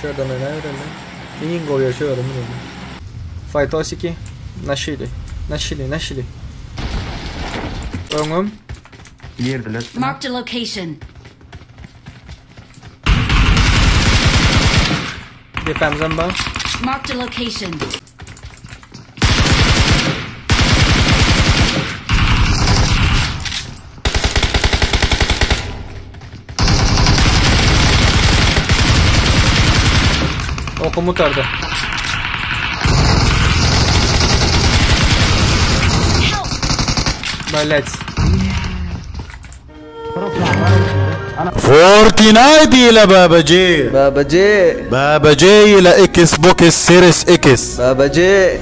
Şu ýerden oýnabereli. Iň gowy ýer şu ýerden bileli. Faytosiki. Naşili. Naşili, naşili. Öňüm. Girdiler. Marked a location. Depämizem bar. Marked a location. Okum gutardy. Блять. Fortnite ile Babaji. Babaji. Babaji ile Xbox Series X. Babaji.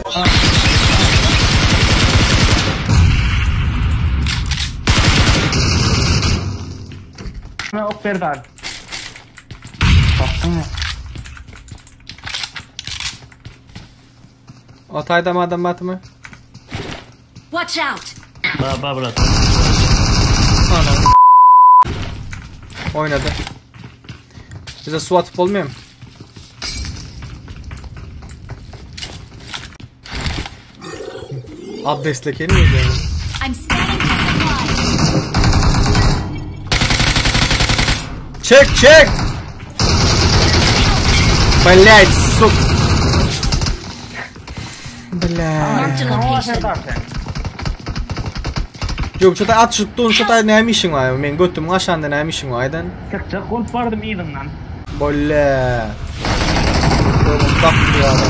Men ok berdi al. Bakdyňmy? O taýdam adam batymy? Watch out! Ba ba brat. Ana. Oýnady. Bize su atyp bolmaýar. Abdestle mi yani? I'm scanning for supplies. Çek çek! Блять, сук. Блять. Marked a location. Yok şu at şu tun şu tay näme işiň bar? Men götüm aşanda näme işiň bar aýdan? Çykjak bolup bardym yzyňdan. Bolle. Oğlum bak ya adam.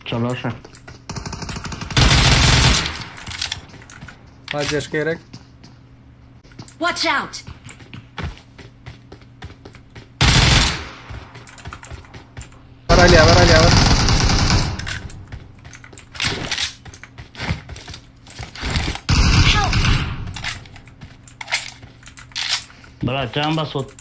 Çalarsa. Hadi gerek. Watch out! Var Ali var Ali var. Help! Brat can bas ot.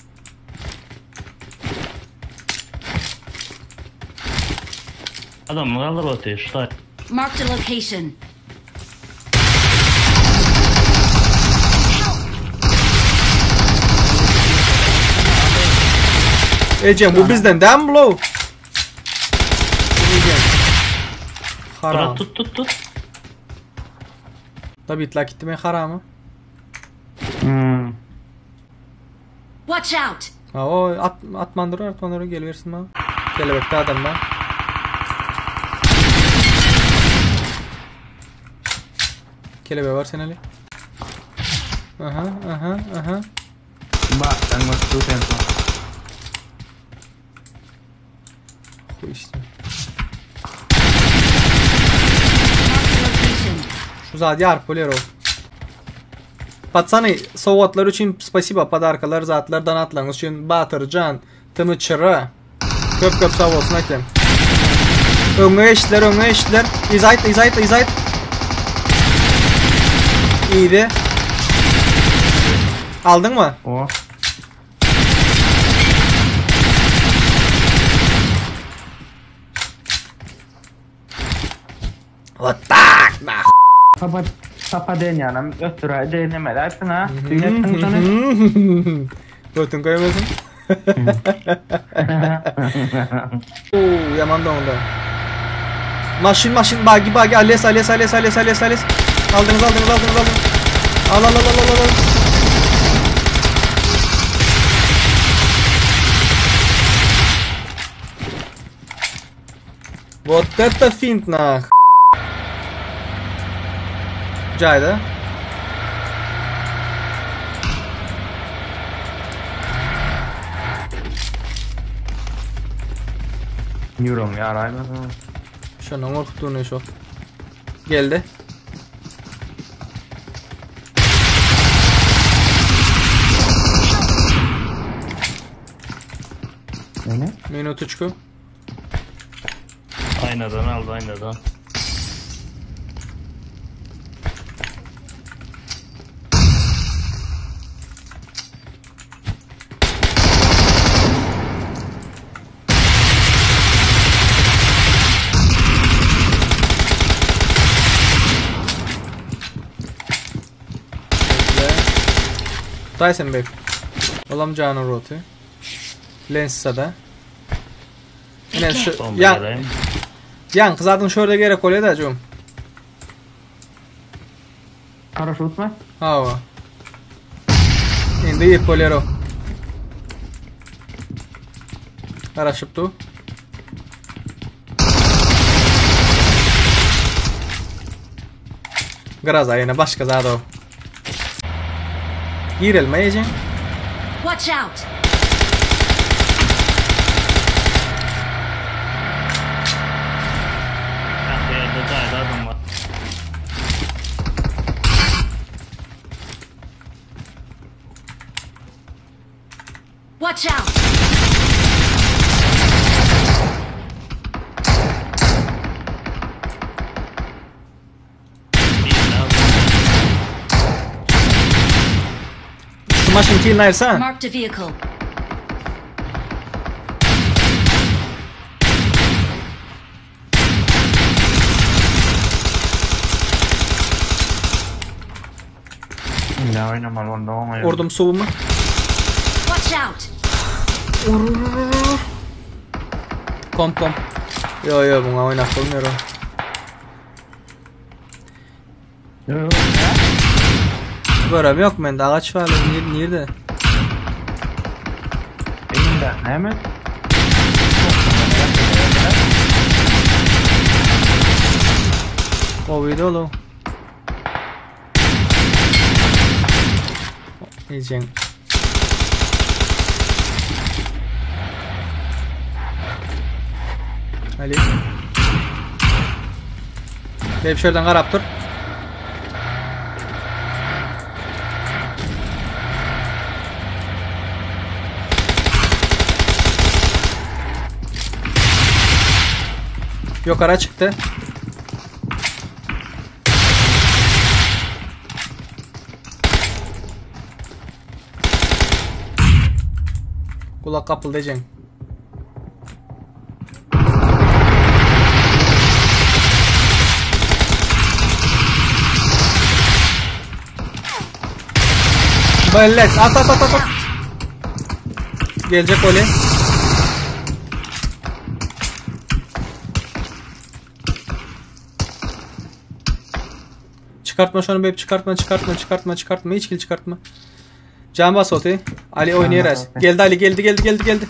Adam kaldır oty şu tay. Marked a location. Ecem bu bizden değil mi blow? Ecem. Haram. Brat tut tut tut. Tabii itlak gitti mi haramı? Hmm. Watch out! Ha o at, atmandır atmandır geliversin bana. Kelebekte adam ben. Kelebek var sen Ali. Aha aha aha. Bak sen bak tut en son. Bu işte. Marked a location. Şu zat ýaryp bolýar o. Patsany, sowgatlar üçin spasiba, podarkalar, zatlar, donatlaryňyz üçin Batyrjan, Tmçr. Köp köp sag bolsun akem. Öňe geçdiler, öňe geçdiler. Izayt, izayt, izayt. İyiydi. Aldın mı? O. What tak, nah. Tapa tapa denýänem ötüre denemeli aýtdyň ha. Düýn etdiň şony. Götün koymasın. Oo, yaman dondu. Maşin maşin bagi bagi ales ales ales ales ales ales. Aldınız aldınız aldınız aldınız. Al al al al al al. Вот это финт нах. Cayda. Ýüregim ýaraýmasyn. Şondan gorkutduğunu şu. Geldi. Ne? Minutoçku. Aynadan aldı aynadan. Tutay sen bek. Olam jany roty. Lenssada. Ine şu Bomba ya geleyim. ýaňky zadyň şurada gerek bolýar da jum. Paraşut mı? Hawa. Indi ýep bolýar o. Garaşyp dur. Graza ýene başga zat o. Girelme ejeň. Watch out! Ýa ýerde jaýda adam var. Watch out! Bir lazım. Şu maşyn kilini aýyrsa. Marked a vehicle. Ne oynamalı onda oňa. Urdum suwumy. Watch out! Kom kom. Yo yo buňa oýnap bolmuyor o. Görem yok mende agaç var. Nerede? Elinde näme? Gowydy oğlum. Ejeň. Ali. Gelip şuradan garap dur. Yok ara çıktı. Kulak kapıldı Ecen. Ballet at at at at. at. Gelecek oli. Çıkartma şunu beb çıkartma çıkartma çıkartma çıkartma hiç kill çıkartma. Can bas oti. Ali oynayarız. bas oti. Geldi Ali geldi geldi geldi geldi.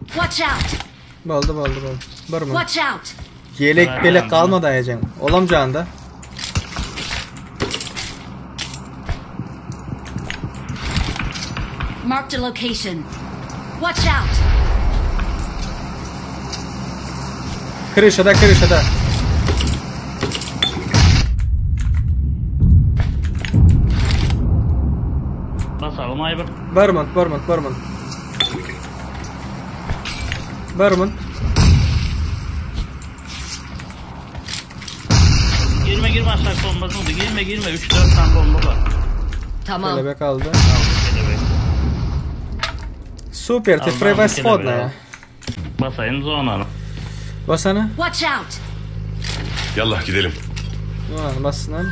Watch out! Boldy boldy boldy. Bir mı? Watch out! Yelek Merak belek etme. kalmadı ayacağım. Olam canda. Marked a location. Watch out! Kırışada kırışada. Basalım ay bir. Barman barman barman. Barman. Girme girme aşağı bombası oldu. Girme girme. 3-4 tane bomba var. Tamam. Kelebek aldı. Aldı kelebek. Super ty Allah'ım prevashodная. Basayım zonanı. Basana. Watch out! Yallah gidelim. Ulan basın.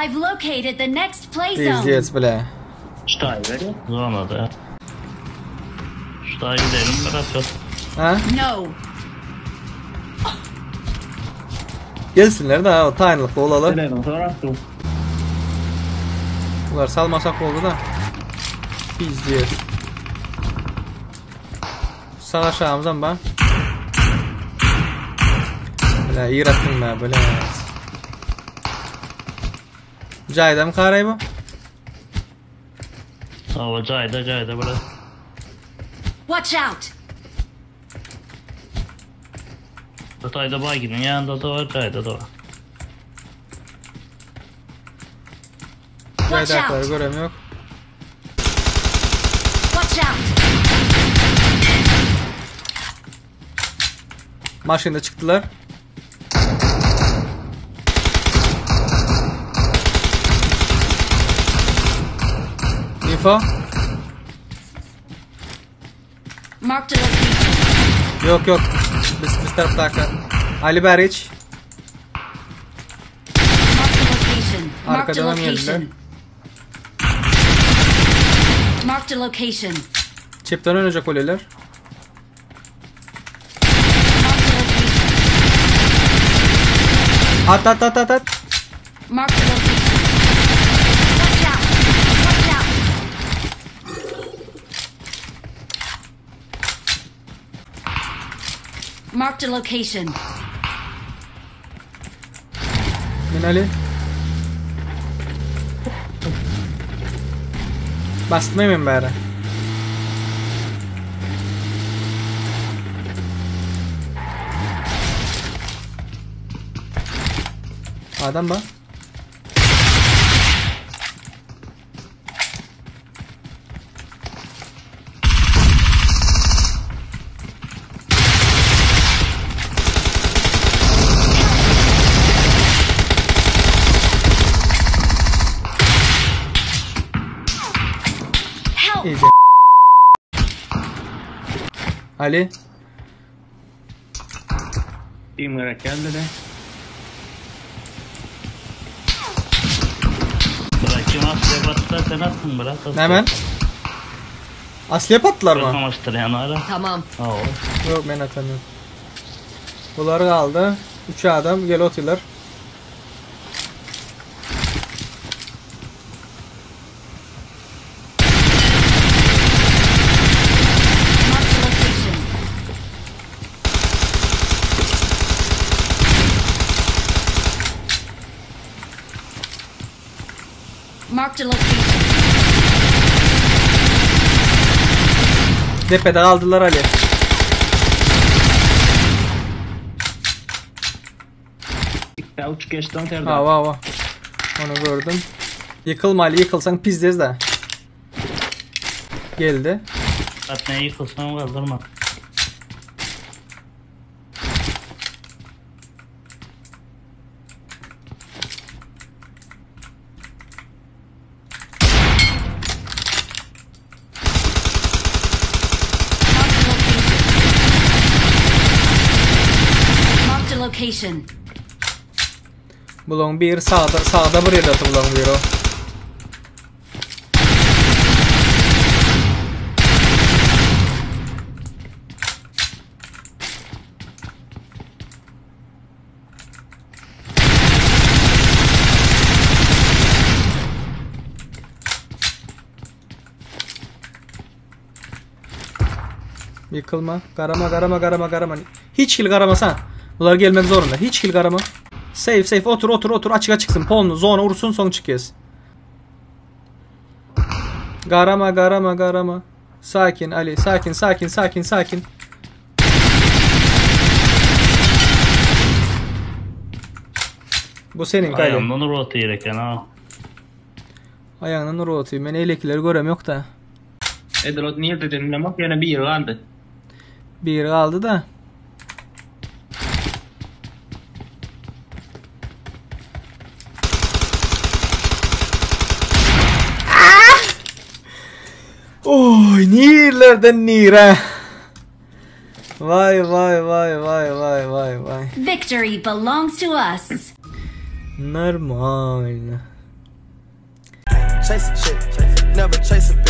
I've located the next play zone. Пиздец, бля. Şuraya Zonada. Şuraya gidelim bırakacağız. Ha? No. Gelsinler de ha, o tayinlikli olalım. Gelelim sonra dur. Bunlar salmasak oldu da. Pиздец. Sağ aşağımızdan bak. Бля, yarattın be, бля. Cayda mı karay bu? Hava cayda cayda bırak. Watch out! Hatay'da Baygin'in yanında da var, Cayda da var. Watch Caydakları out! görem yok. Watch out! Maşında çıktılar. Info. Marked a location. Yok yok. Biz biz tarapdaky. Ali Bariç. Marked a location. Marked a Arkadan geldiler. location. Marked a location. Çepten oynayacak oleler. Marked a location. At at at at at. Marked a location. Watch out! Watch out! Marked a location. Min Ali. Bastım hemen bari. Adam bak. Help! İyice. Ali. Team gerek geldi de. Bırak kim asya battı sen attın bırak. Hemen. Asliye pattılar mı? Kamaştır yani ara. Tamam. Oo. Yok ben atamıyorum. Bunları aldı. 3 adam gel oturuyorlar. Marked a location. Marked a location. Depede aldılar Ali. Ya uç geçti on terden. Ha va va. Onu gördüm. Yıkılma Ali yıkılsan pizdez de. Geldi. Zaten yıkılsam kaldırma. Marked a location. Marked a location. Bulon bir sağda sağda bir yerde atı bulon bir o. Yıkılma. Garama garama garama garama. Hiç kill garamasa. Bunlar gelmek zorunda. Hiç kill garama. Safe safe otur otur otur açık açıksın. Polnu zona ursun son çıkıyoruz. Garama garama garama. Sakin Ali sakin sakin sakin sakin. Bu senin Ali. Ayağımdan rotu gereken ha. Ayağından nur atayım. Ben eylekileri görem yok da. Edrot niye dedin ama yine bir yılandı. Bir kaldı da. Oy nirlerden nire. Vay vay vay vay vay vay vay. Victory belongs to us. Normal. Chase a chick, never chase a.